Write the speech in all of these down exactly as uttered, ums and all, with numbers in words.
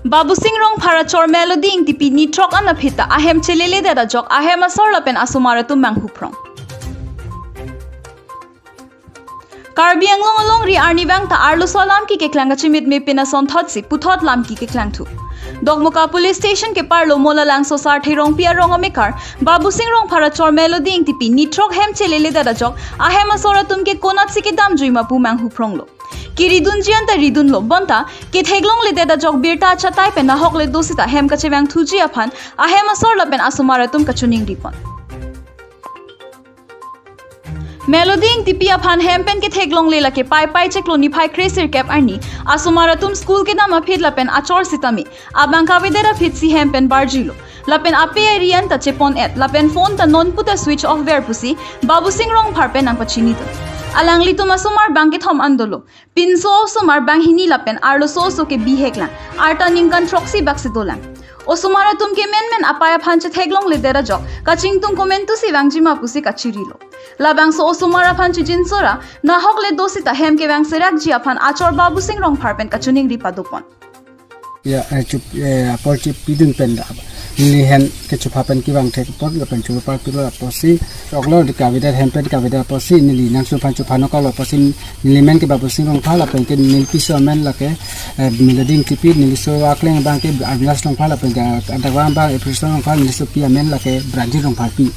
Babusing Rongphar achor Melody Ingtipi ni throk an aphi ta ahem chelele det ajok ahem asor lapen asomar atum manghuphrong. Karbi Anglong alongri arnivang ta arloso alam keklang kachimitme pin asonthotsi puthot lam keklangthu. Dokmoka Police Station keparlo Molalangso Sarthe Rongpi arong amekar Babusing Rongphar achor Melody Ingtipi ni throk hem chelele det ajok ahem asor atum ke konatsi kedamjui ma pu manghuphronglo. Keridunji anta ridunlo bonta ketheklongle det ajok birta achatai pen nahok le do sita hem kachevangthuji aphan ahem asor lapen asomar atum kachiningri pon. Melody Ingtipi aphan hem pen ketheklongle lake Paipai chiklo niphai kre sirkep arni asomar atum school kedam aphi lapen achor sitame abang kavedet aphi si hem pen barjuilo. Lapen ape ari anta chepon-et lapen phone ta non puta switch off ver pusi Babusing Rongphar pen nangpachinidun. Alanglitum asomar bang kethom an dolo. Pinso osomar banghini lapen arloso oso ke bihek lang. Arta ningkan throksi bak si dolang. Osomar atum ke menmen apai aphan chetheklongle det ajok kachingtung komantusi vangji ma pusi kachirilo. Labangso osomar aphan chijinso ra nahok le do sita hem kevang serakji aphan achor Babusing Rongphar pen kachiningri padopon. Ya, eh, chup, eh, apor chipidun pen da. Neli hen kechupha pen kevang thekpon lapen chupha pilo apotsi, choklo di kavedet hem pen kavedet apotsi, neli nangchupha chupha noklo apotsi, neli men ke Babusing Rongphar lapen ke neli piso amen lake, eh, Melody Ingtipi, neli so akleng abang ke Agnes Rongphar lapen ke adakvang abang Ephraim Rongphar, neli sopi amen lake Brandy Rongpharpi.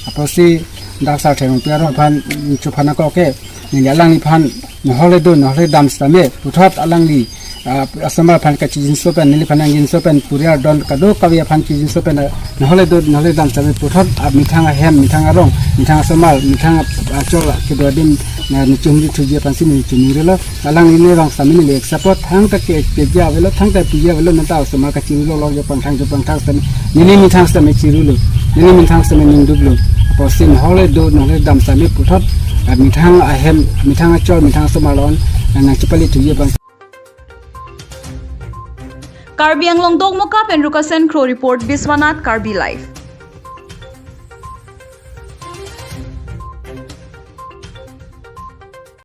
Apotsi dak Sarthe Rongpi arong aphan chupha noklo ke, neli alangliphan nahok le do, nahok le dam sitame, puthot alangli, ah, asomar aphan kachijinso pen, neliphan nangjinso pen, puriar don kadokave aphan chijinso pen, ah, nahok le do, nahok le dam sitame, puthot, ah, methang ahem, methang arong, methang asomar, methang, ah, achor, ah, kedo adim, ah, neli chumri thuji aphansi neli chumingrilo, alangli ne rong sitame neli ek support, thangta ke, keja avelo, thangta piji avelo, neta asomar kachirilo, lo jo pangthang, jo pangthang sitame, neli methang sitame chirilo, neli methang sitame ningduklo, apotsi nahok le do, nahok le dam sitame, puthot, ah, methang ahem, methang achor, methang asomar along, ah, nangchepali thuji aphan. Karbi Anglong Dokmoka pen Rukasen Kro report, Biswanath Karbi Live.